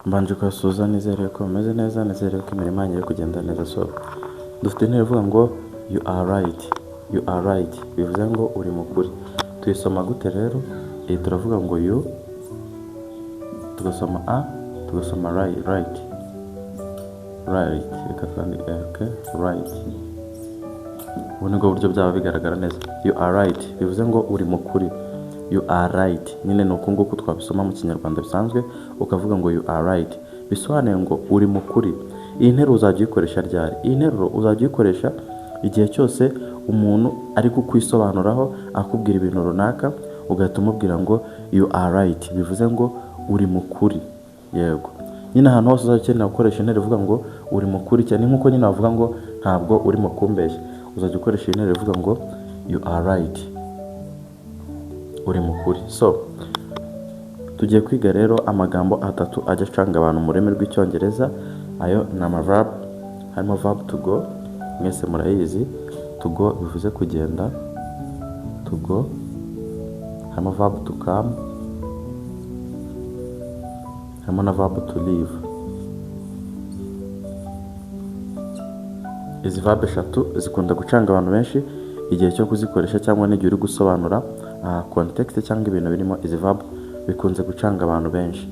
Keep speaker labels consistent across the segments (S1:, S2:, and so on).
S1: Mbanje kubasuhuza, nizere ko mumeze neza, nizere ko imirimo yanyu iri kugenda neza. So dufite interuro ivuga ngo "You are right." "You are right" bivuze ngo uri mu kuri. Tuyisoma gute rero? Iyi turavuga ngo you, tugasoma a, tugasoma right, right, right. Reka twandike, okay, right. Ubu nibwo buryo byaba bigaragara neza. "You are right" bivuze ngo uri mu kuri. "You are right" nyine ni uku nguku twabisoma mu Kinyarwanda bisanzwe, ukavuga ngo "You are right", bisobanuye ngo uri mu kuri. Iyi nteruro uzajya uyikoresha ryari? Iyi nteruro uzajya uyikoresha igihe cyose umuntu ari kukwisobanuraho, akubwira ibintu runaka, ugahita umubwira ngo "You are right", bivuze ngo uri mu kuri. Yego nyine, ahantu hose uzajya ukenera gukoresha interuro ivuga ngo uri mu kuri, cyane nk'uko nyine wavuga ngo ntabwo urimo kumbeshya, uzajya ukoresha iyi nteruro ivuga ngo "You are right", uri mu kuri. So tugiye kwiga rero amagambo atatu ajya acanga abantu mu rurimi rw'Icyongereza. Ayo ni amaverb. Harimo verb to go, mwese murayizi. To go bivuze kugenda, to go. Harimo verb to come, harimo na verb to leave. Izi verb eshatu zikunda gucanga abantu benshi igihe cyo kuzikoresha, cyangwa n'igihe uri gusobanura context cyangwa ibintu birimo izi verb, bikunze gucanga abantu benshi.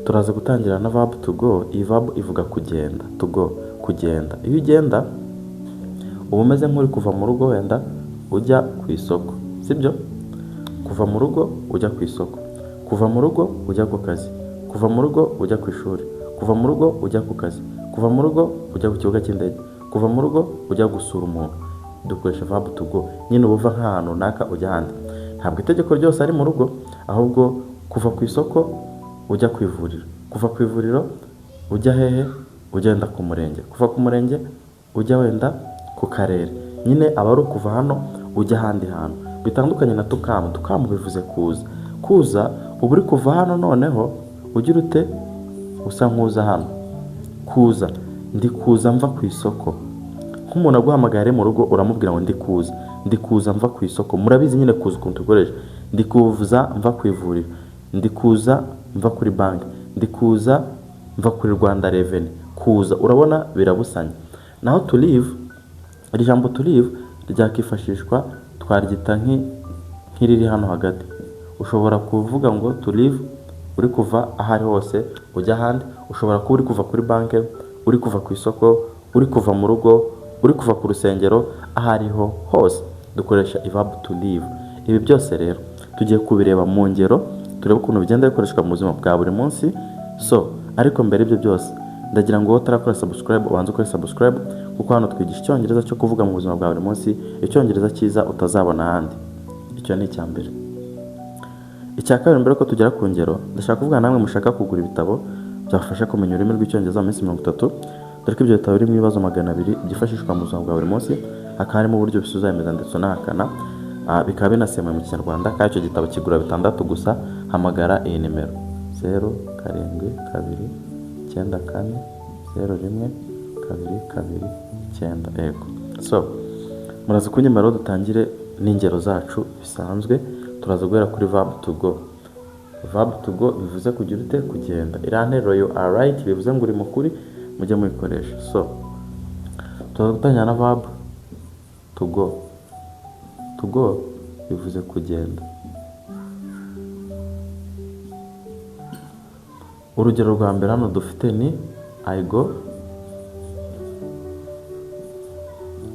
S1: Turaza gutangira na verb to go. Iyi verb ivuga kugenda. To go, kugenda. Iyo ugenda uba umeze nk'uri kuva mu rugo, wenda ujya ku isoko, sibyo? Kuva mu rugo ujya ku isoko, kuva mu rugo ujya ku kazi, kuva mu rugo ujya ku ishuri, kuva mu rugo ujya ku kazi, kuva mu rugo ujya ku kibuga cy'indege, kuva mu rugo ujya gusura umuntu, dukoresha verb to go. Nyine uba uva nk'ahantu runaka ujya ahandi. Ntabwo itegeko ryose ari mu rugo, ahubwo kuva ku isoko ujya ku ivuriro, kuva ku ivuriro ujya hehe? Ugenda ku murenge, kuva ku murenge ujya wenda ku karere. Nyine aba ari ukuva hano ujya ahandi hantu. Bitandukanye na to come. To come bivuze kuza. Kuza uba uri kuva hano, noneho ugira ute? Usa nk'uza hano. Kuza, ndi kuza mva ku isoko. Nk'umuntu aguhamagaye ari mu rugo, uramubwira ngo ndi kuza, ndi kuza mva ku isoko. Murabizi nyine kuza ukuntu tukoresha: ndi kuza mva ku ivuriro, ndi kuza mva kuri banki, ndi kuza mva kuri Rwanda Revenue. Kuza urabona birabusanya. Naho to leave, iri jambo to leave ryakifashishwa, twaryita nk'iriri hano hagati. Ushobora kuvuga ngo to leave uri kuva aho ari hose ujya ahandi. Ushobora kuba uri kuva kuri banki, uri kuva ku isoko, uri kuva mu rugo, uri kuva ku rusengero, aho ariho hose dukoresha verb to leave. Ibi byose rero tugiye kubireba mu ngero, turebe ukuntu bigenda bikoreshwa mu buzima bwa buri munsi. So ariko mbere y'ibyo byose, ndagira ngo wowe utarakora subscribe ubanze ukore subscribe, kuko hano twigisha Icyongereza cyo kuvuga mu buzima bwa buri munsi, Icyongereza cyiza utazabona ahandi. Icyo ni icya mbere. Icya kabiri, mbere ko tugera ku ngero, ndashaka kuvuga namwe mushaka kugura ibitabo byabafasha kumenya ururimi rw'Icyongereza mu minsi 30, dore ko ibyo bitabo birimo ibibazo 200 byifashishwa mu buzima bwa buri munsi, hakaba harimo uburyo bisubiza, yemeza ndetse unahakana, bikaba binasemuye mu Kinyarwanda. Kandi icyo gitabo kigura bitandatu gusa. Hamagara iyi nimero: 0729401229. Yego, so muraza kunyemerera dutangire n'ingero zacu bisanzwe. Turaza guhera kuri verb to go. Verb to go bivuze kugira ute? Kugenda. Iriya nteruro "You are right" bivuze ngo uri mu kuri, mujye muyikoresha. So turaza gutangira na verb to go. To go bivuze kugenda. Urugero rwa mbere hano dufite ni "I go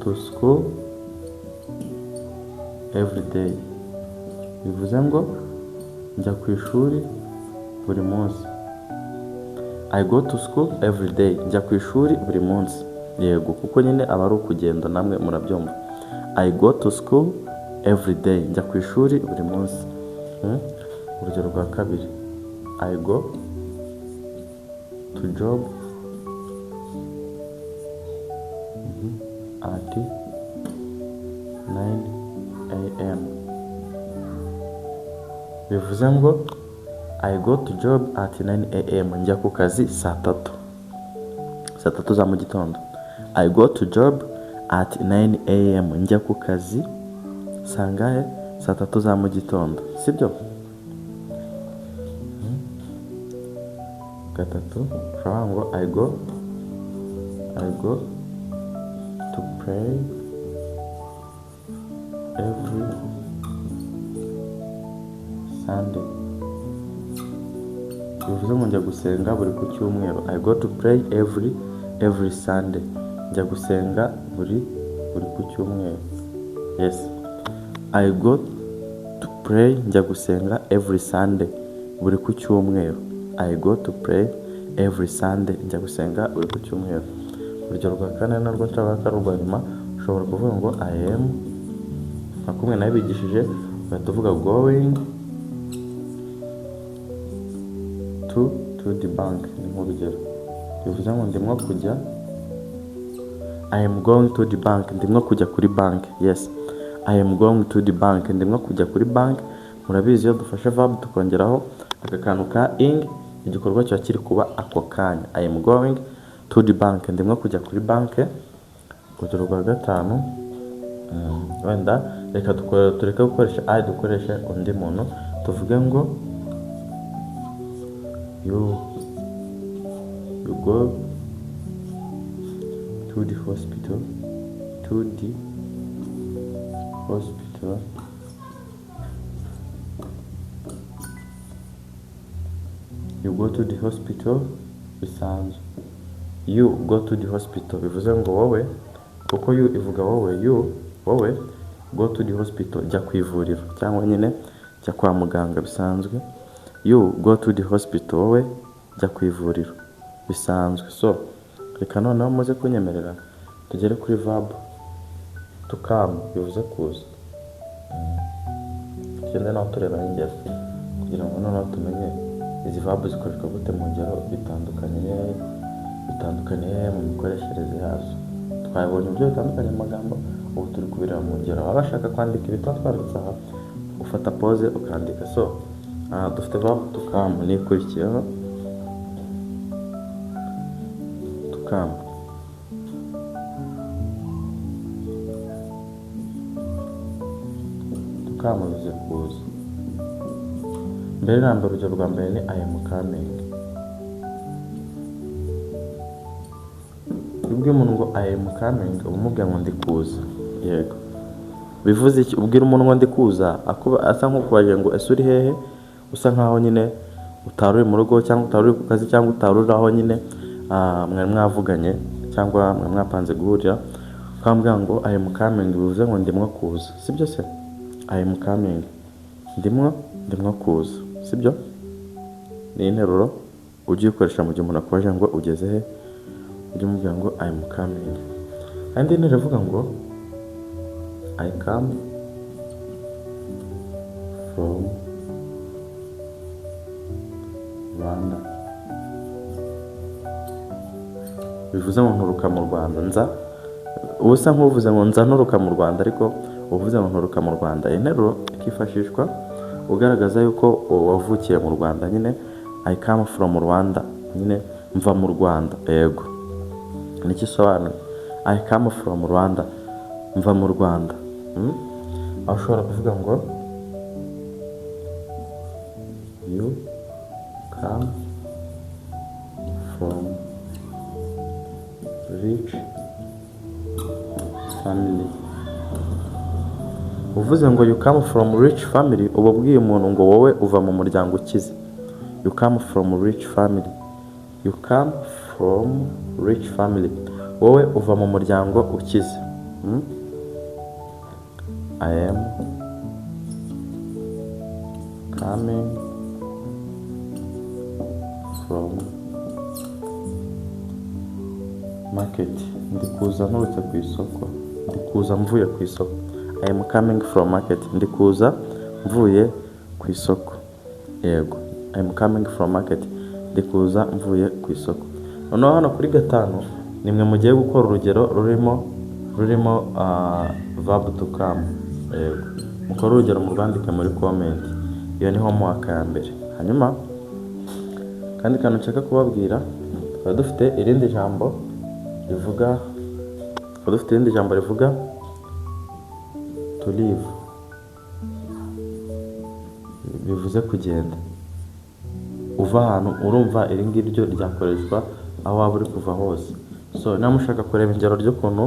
S1: to school every day", bivuze ngo njya ku ishuri buri munsi. "I go to school every day", njya ku ishuri buri munsi. Yego, kuko nyine aba ari ukugenda, namwe murabyumva. "I go to school every day", njya ku ishuri buri munsi. Urugero rwa kabiri: "I go to job at 9 a.m." Bivuze ngo "I go to job at 9 a.m.", njya ku kazi saa tatu, saa tatu za mu gitondo. "I go to job at 9 a.m.", njya ku kazi saa ngahe? Saa tatu za mu gitondo, sibyo? Gatatu, ushobora ngo I go to pray every Sunday, bivuze ngo njya gusenga buri ku cyumweru. I go to pray every Sunday, njya gusenga buri ku cyumweru. Yes, I go to pray, njya gusenga, every Sunday, buri ku cyumweru. I go to pray every Sunday, njya gusenga buri ku cyumweru. Urugero rwa kane, narwo nshaka ko ari urwa nyuma, ushobora kuvuga ngo I am, nka kumwe nabigishije, ugahita uvuga going to the bank. Ni nk'urugero, bivuze ngo ndimo kujya, I am going to the bank, ndimo kujya kuri bank. Yes, I am going to the bank, ndimo kujya kuri bank. Murabizi, iyo dufashe verb tukongeraho aka kantu ka ing, igikorwa kiba kiri kuba ako kanya. I am going to the bank, ndimo kujya kuri bank. Urugero rwa gatanu, wenda reka tureke gukoresha I, dukoreshe undi muntu. Tuvuge ngo you go to the hospital, to the hospital you go to the hospital bisanzwe. You go to the hospital bivuze ngo wowe, kuko you ivuga wowe. You, wowe, go to the hospital, jya ku ivuriro cyangwa nyine jya kwa muganga bisanzwe. You go to the hospital, wowe jya ku ivuriro bisanzwe. So reka noneho muze kunyemerera tugere kuri verb to come, bivuze kuza. Tugende naho tureba ingero kugira ngo noneho tumenye izi verb zikoreshwa gute mu ngero bitandukanye mu mikoreshereze yazo. Twabonye uburyo bitandukanye mu magambo, ubu turi kubireba mu ngero. Waba bashaka kwandika ibitabo twanditse aha, ufata pause ukandika. So aha dufite verb to come, nikurikiyeho to come. To come bivuze kuza. Mbere na mbere, urugero rwa mbere ni I am coming. Iyo ubwiye umuntu ngo I am coming, uba umubwira ngo ndi kuza. Yego, bivuze iki? Ubwira umuntu ngo ndi kuza, asa nk'ukubajije ngo ese uri hehe? Usa nkaho nyine utari uri mu rugo, cyangwa utari uri ku kazi, cyangwa utari uri aho nyine mwari mwavuganye cyangwa mwari mwapanze guhurira, ukambwira ngo I am coming, bivuze ngo ndimwo kuza, sibyo se? I am coming, ndimwo kuza, sibyo? Ni interuro ujye uyikoresha mu gihe umuntu akubajije ngo ugeze he, ujye umubwira ngo I am coming. Indi nteruro ivuga ngo I come from Rwanda, bivuze ngo nturuka mu Rwanda. Nza, uba usa nk'uvuze ngo nza nturuka mu Rwanda, ariko uvuze ngo nturuka mu Rwanda. Iyi nteruro ikifashishwa ugaragaza yuko wavukiye mu Rwanda nyine. I come from Rwanda, nyine mva mu Rwanda. Yego, nicyo isobanuye. I come from Rwanda, mva mu Rwanda. Aho ushobora kuvuga ngo you come from rich family. Uvuze ngo you come from rich family, uba ubwiye umuntu ngo wowe uva mu muryango ukize. You come from rich family, you come from rich family, wowe uva mu muryango ukize. I am coming from market, ndi kuza nturutse ku isoko, ndi kuza mvuye ku isoko. I am coming from market, ndi kuza mvuye ku isoko. Yego, I am coming from market, ndi kuza mvuye ku isoko. Noneho hano kuri gatanu, nimwe mugiye gukora urugero rurimo verb to come. Yego, mukore urugero murwandike muri comment. Iyo ni homework ya mbere. Hanyuma kandi kantu nshaka kubabwira, tukaba dufite irindi jambo rivuga to leave, bivuze kugenda. Uva ahantu, urumva iri ngiri ryo ryakoreshwa aho waba uri kuva hose. So niba mushaka kureba ingero ry'ukuntu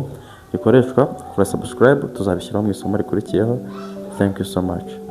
S1: rikoreshwa, kora subscribe, tuzabishyiraho mu isomo rikurikiyeho. Thank you so much.